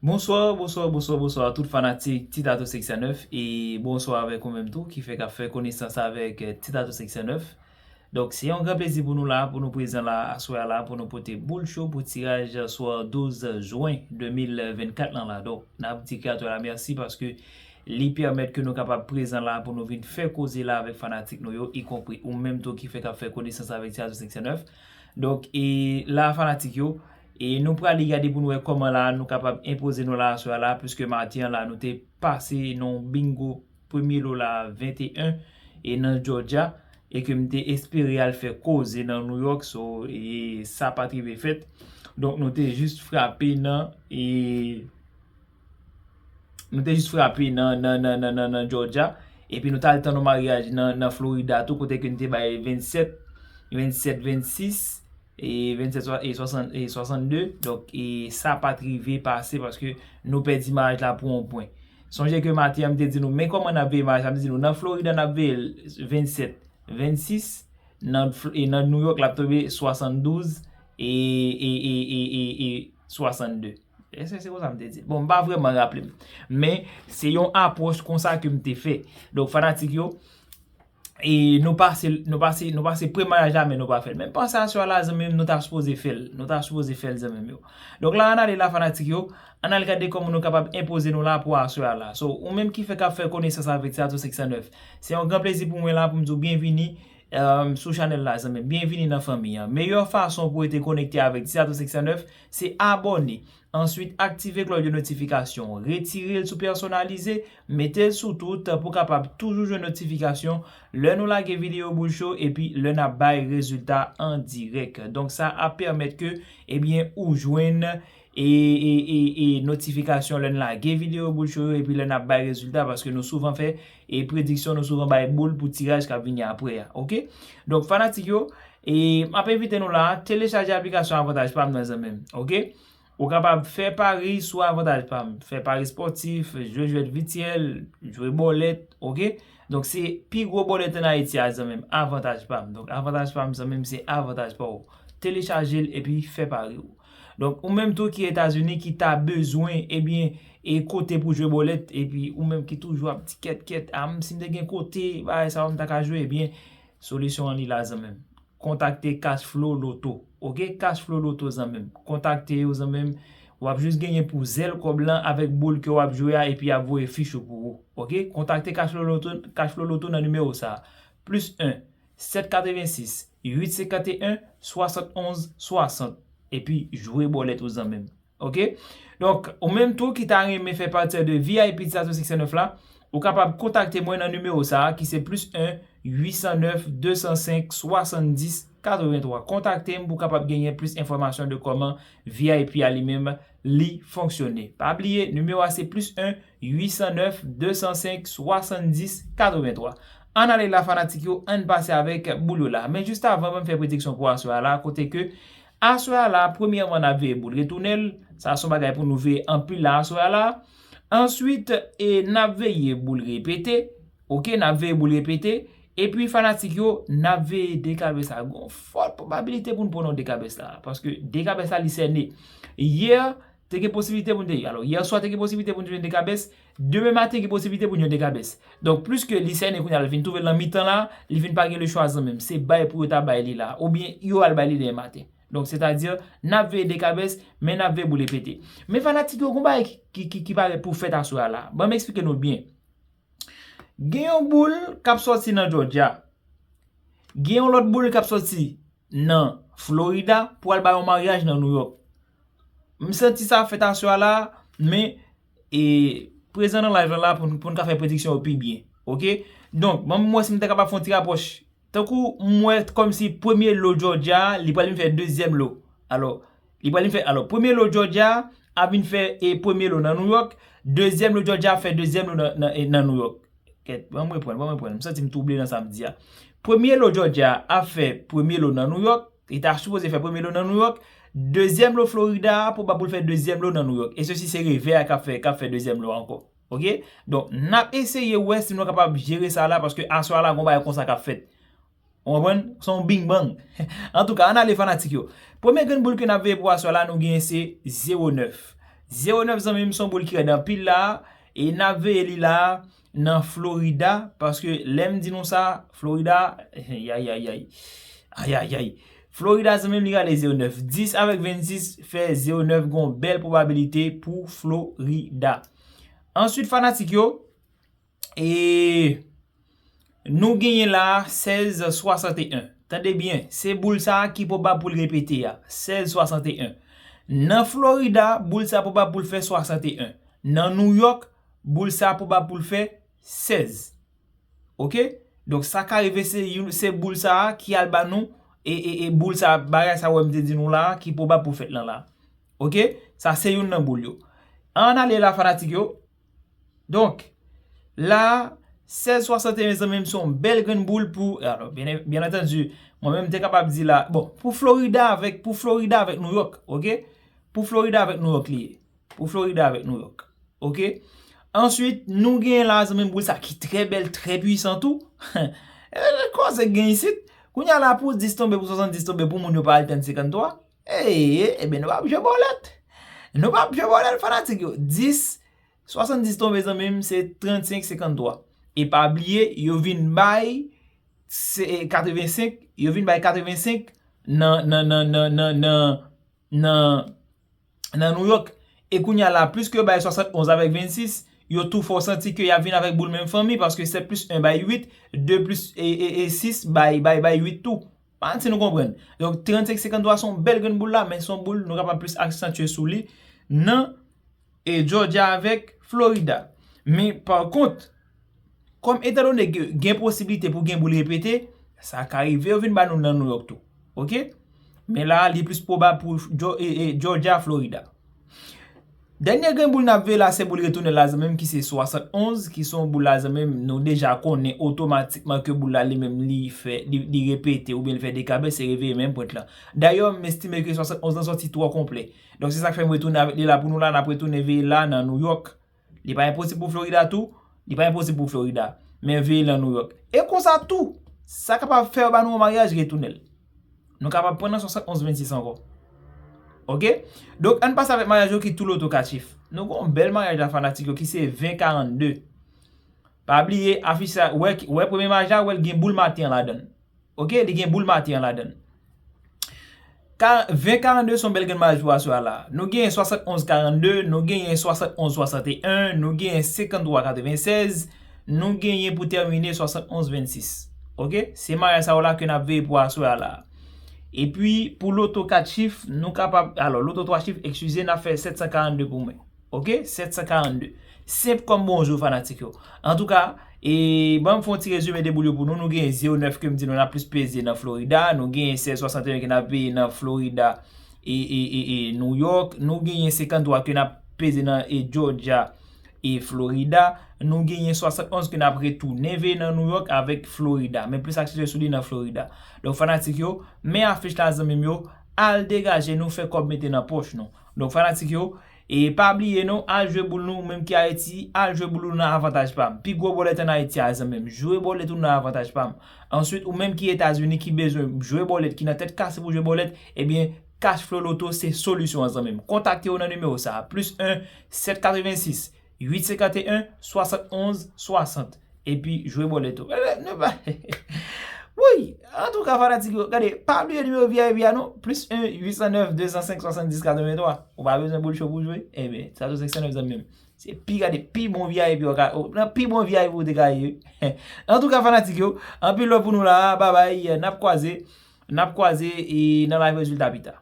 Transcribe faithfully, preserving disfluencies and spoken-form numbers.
Bonswa, bonswa, bonswa, bonswa a tout fanatik Titato Seksyon nèf e bonswa avèk ou menm tou ki fèk ap fè konesans avèk Titato Seksyon nèf. Donk, se yon gran plezi pou nou la, pou nou prezan la, aswè a la, pou nou pote boul cho pou tiraj swa douz jen de mil vennkat lan la. Donk, n ap di Kreyatè la mèsi paske li pèmèt ke nou kapab prezan la pou nou vin fè koze la avèk fanatik nou yo, ikonpri ou menm tou ki fèk ap fè konesans avèk Titato Seksyon nèf. Donk, e la fanatik yo, e nou prale gade pou nou wè kòman la nou kapab enpoze nou la aswè a la, piske maten an la nou te pase nan bingo premye lo la venteyen e nan Georgia, e ke m te espere al fè koze nan New York, so, e sa pa t rive fèt. Donk, nou te jis frape nan, e nou te jis frape nan, nan, nan, nan, nan, nan Georgia, epi nou t al tann yon maryaj nan, nan Florida tou, kote ke nou te bay vennsèt, vennsèt, vennsis, e vennsèt, swa- e swasann, e swasannde. Donk, e sa pa t rive pase paske nou pèdi maryaj la pou yon pwen. Sonje ke maten an, m te di nou, men kòman n ap veye maryaj la, m te di nou, nan Florida, n ap veye l vennsèt, vennsis, nan, Fl- e nan New York, l ap tonbe swasanndouz e, e, e, e, e, e swasannde. Èske se konsa m te di? Bon, m pa vrèman raple m. Men, se yon apwòch konsa ke m te fè. Donk, fanatik yo, e nou pase, nou pase, nou pase pre maryaj la, men nou pa fè l. Men panse aswè a la, zanmi m, nou ta sipoze fè l. Nou ta sipoze fè l, zanmi m yo. Donk la, ann ale la, fanatik yo, ann al gade kòman nou kapab enpoze nou la pou aswè a la. So, ou menm ki fèk ap fè konesans avèk Titato Seksyon nèf, se yon gran plezi pou mwen la pou m di w byenvini, um, sou chanèl la, zanmi m. Byenvini nan fanmi an. Meyè fason pou rete konekte avèk Titato Seksyon nèf, se abòne. Answit, aktive klòch de notifikasyon. Retire l sou pèsonalize, mete l sou tout pou kapab toujou jwenn notifikasyon lè nou lage videyo boul cho epi lè n ap bay rezilta an dirèk. Donk, sa ap pèmèt ke, ebyen, ou jwenn e, e, e, e notifikasyon lè n lage videyo boul cho yo epi lè n ap bay rezilta, paske nou souvan fè e prediksyon, nou souvan bay boul pou tiraj k ap vini apre a, oke? Donk, fanatik yo, e m ap envite nou la, telechaje aplikasyon Avantaj Pam nan, zanmi m, oke? Ou kapab fè pari sou Avantaj Pam, fè pari spòtif, jwe jwèt vityèl, jwe bòlèt, oke? Donk, se pi gwo bòlèt ann Ayiti a, zanmi m, Avantaj Pam. Donk, Avantaj Pam, zanmi m, se avantaj pa w. Telechaje l epi fè pari w. Donk, ou menm tou ki Etazini ki ta bezwen, ebyen, e kote pou jwe bòlèt, epi ou menm ki toujou ap di kèt, kèt, a, m, si m te gen kote, bagay sa yo, m ta ka jwe, ebyen, solisyon an li la, zanmi m. Kontakte Cash Flow Lotto, oke? Cash Flow Lotto, zanmi m. Kontakte yo, zanmi m. W ap jis genyen pou zèl kòb lan avèk boul ke w ap jwe a, epi y ap voye fich ou pou ou, oke? Kontakte Cash Flow Lotto, Cash Flow Lotto nan nimewo sa a, plis en, sèt katrevensis, uit senkanteyen, swasannonz, swasant, epi jwe bòlèt ou, zanmi m. Oke? Donk, ou menm tou ki ta renmen fè pati de V I P Titato Seksyon nèf la, ou kapab kontakte mwen nan nimewo sa a, ki se plis en, uit san nèf, de san senk, swasanndis, katrevenntwa. Kontakte m pou w kapab genyen plis enfòmasyon de kòman V I P a li menm li fonksyone. Pa bliye, nimewo a se plis en, uit san nèf, de san senk, swasanndis, katrevenntwa. Ann ale la, fanatik yo, ann pase avèk boul yo la. Men jis avan, ban m fè prediksyon pou aswè a la, kote ke aswè a la, premyèman, n ap veye boul retounen l. Sa se yon bagay pou nou veye anpil la aswè a la. Answit, e, n ap veye boul repete. Oke, n ap veye boul repete. Epi, fanatik yo, n ap veye de kabès la. Gon fòt pwobabilite pou n pran non de kabès la. Paske de kabès la, li sène. Yè, te gen posibilite pou n te, alò, yè swa te gen posibilite pou n jwenn de kabès. Demen maten, gen posibilite pou n jwenn de kabès. Donk, pliske li sène kounye a, l vin twouve l nan mitan la, li vin pa gen lechwa, zanmi m. Se bay pou yo ta bay li la. Oubyen, yo al bay li demen maten. Donk, sètadi, n ap veye de kabès, men n ap veye boul repete. Men fanatik yo, gon bagay ki, ki, ki parèt pou fèt aswè a la. Ban m eksplike nou byen. Gen yon boul k ap sòti nan Georgia. Gen yon lòt boul k ap sòti nan Florida pou al bay yon maryaj nan New York. M santi sa fèt aswè a la, men, e, prezan nan live la, la pou n, pou n ka fè prediksyon yo pi byen. Oke? Donk, ban m wè si m ta kapab fè yon ti rapwòch. Tankou m wè kòmsi premye lo Georgia a, li pral vin fè dezyèm lo. Alò, li pral vin fè, alò, premye lo Georgia a ap vin fè, e, premye lo nan New York, dezyèm lo Georgia ap fè dezyèm lo nan, nan, e, nan New York. Kèt, ban m reprann, ban m reprann. M santi m twouble nan sa m di a. Premye lo Georgia a ap fè premye lo nan New York, li ta sipoze fè premye lo nan New York, dezyèm lo Florida a, pwobab pou l fè dezyèm lo nan New York. E sesi se revè a k ap fè, k ap fè dezyèm lo a ankò. Oke? Donk, n ap eseye wè si nou kapab jere sa la, paske aswè a la, gon bagay konsa k ap fèt. Ou konprann? Se yon bing bang. Antouka, ann ale fanatik yo. Premye grenn boul ke n ap veye pou aswè a la, nou genyen se zewo nèf. Zewo nèf, zanmi m, se yon boul ki rèd anpil la, e n ap veye li la nan Florida, paske lè m di nou sa, Florida, yayayay, ayayay. Florida, zanmi m, li rale zewo nèf. Dis avèk vennsis fè zewo nèf, gon bèl pwobabilite pou Florida. Answit, fanatik yo, e nou genyen la sèz swasanteyen. Tande byen, se boul sa a ki pwobab pou l repete a, sèz swasanteyen. Nan Florida, boul sa a pwobab pou l fè swasanteyen. Nan New York, boul sa a pwobab pou l fè sèz. Oke? Donk, sa ka rive se youn, se boul sa a ki al ba nou, e, e, e boul sa a, bagay sa a wè m te di nou la a, ki pwobab pou fèt lan la. Oke? Sa se youn nan boul yo. Ann ale la, fanatik yo. Donk, la, sèz swasanteyen, zanmi m, se yon bèl grenn boul pou, alò, byen, byen antandi, mwen menm, m te kapab di la, bon, pou Florida avèk, pou Florida avèk New York, oke? Pou Florida avèk New York li ye. Pou Florida avèk New York. Oke? Answit, nou genyen la, zanmi m, boul sa ki trè bèl, trè pwisan tou. E, koze gen isit. Kounye a la, pou dis tonbe, pou swasanndis tonbe, pou moun yo pa al tann senkanntwa. E, e, ebyen, nou p ap jwe bòlèt. Nou p ap jwe bòlèt, fanatik yo. Dis, swasanndis tonbe, zanmi m, se trannsenk senkanntwa. E pa bliye, yo vin bay se, katrevensenk, yo vin bay katrevensenk nan, nan, nan, nan, nan, nan, nan, nan New York. E kounye a la, plis ke yo bay swasantonz avèk vennsis, yo tou fè w santi ke y ap vin avèk boul menm fanmi, paske sèt plis en bay uit, de plis, e, e, e sis bay, bay, bay uit tou. Pa si nou konprann. Donk, trannsenk senkanntwa se yon bèl grenn boul la, men se yon boul nou kapab plis aksantye sou li nan, e, Georgia avèk Florida. Men, pa kont, kòm etandone ke gen posiblite pou gen boul repete, sa ka rive yo vin ba nou nan New York tou. Oke? Men la, li plis pwobab pou Geo-, e, e, Georgia, Florida. Dènye grenn boul n ap veye la, se boul retounèl la, zanmi m, ki se swasantonz, ki se yon boul la, zanmi m, nou deja konnen otomatikman ke boul la, li menm, li fè, li, li repete oubyen li fè de kabè, se reveye menm pwent lan. Dayè, m estime ke swasantonz lan sòti twò konplè. Donk, se sa k fè m retounen avèk li la pou nou la, n ap retounen veye la nan New York. Li pa enposib pou Florida tou, li pa enposib pou Florida, men veye l nan New York. E konsa tou, sa kapab fè yo ba nou yon maryaj retounèl. Nou kapab pran nan swasantonz vennsis ankò. Oke? Donk, ann pase avèk maryaj yo ki tou loto kat chif. Nou gen yon bèl maryaj la, fanatik yo, ki se ven karannde. Pa bliye, afich sa, wè, wè premye maryaj la, wè l gen boul maten an ladan l. Oke, li gen boul maten an ladan l. Ka-, ven karannde se yon bèl grenn maryaj pou aswè a la. Nou genyen swasantonz karannde, nou genyen swasantonz swasanteyen, nou genyen senkanntwa katrevennsèz, nou genyen pou tèmine swasantonz vennsis. Oke? Se maryaj sa yo la ke n ap veye pou aswè a la. Epi, pou loto kat chif, nou kapab, alò, loto twa chif, eskize, n ap fè sèt san karannde pou mwen. Oke? Sèt san karannde. Senp kòm bonjou, fanatik yo. Antouka, e, ban m fè yon ti rezime de boul yo pou nou. Nou genyen zewo nèf ke m di nou n ap plis peze nan Florida. Nou genyen sèz swasanteyen ke n ap peye nan Florida e, e, e, e New York. Nou genyen senkanntwa ke n ap peze nan, e, Georgia e Florida. Nou genyen swasantonz ke n ap retounen veye nan New York avèk Florida. Men plis aksantye sou li nan Florida. Donk, fanatik yo, men afich la, zanmi m yo, al degaje nou, fè kòb mete nan pòch nou. Donk, fanatik yo, e pa bliye non, al jwe boul nou, ou menm ki Ayiti, al jwe boul nou nan avantaj pa m. Pi gwo bòlèt ann Ayiti a, zanmi m, jwe bòlèt ou nan avantaj pa m. Answit, ou menm ki Etazini, ki bezwen jwe bòlèt, ki nan tèt kase pou jwe bòlèt, ebyen, Cash Flow Lotto se solisyon an, zanmi m. Kontakte yo nan nimewo sa a, plis en, sèt katrevensis, uit senkanteyen, swasantonz, swasant. Epi jwe bòlèt ou. Eh, nou pa, wi, antouka, fanatik yo, gade, pa bliye nimewo V I P a non, plis en, uit san nèf, de san senk, swasanndis, katrevenntwa. Ou pa bezwen boul cho pou jwe? Ebyen, sa tou senk san nèf, zanmi m. Se pi, gade, pi bon V I P ou ka, ou, nan pi bon V I P ou te ka ye. Antouka, fanatik yo, anpil love pou nou la, babay, n ap kwaze, n ap kwaze e nan live rezilta pita.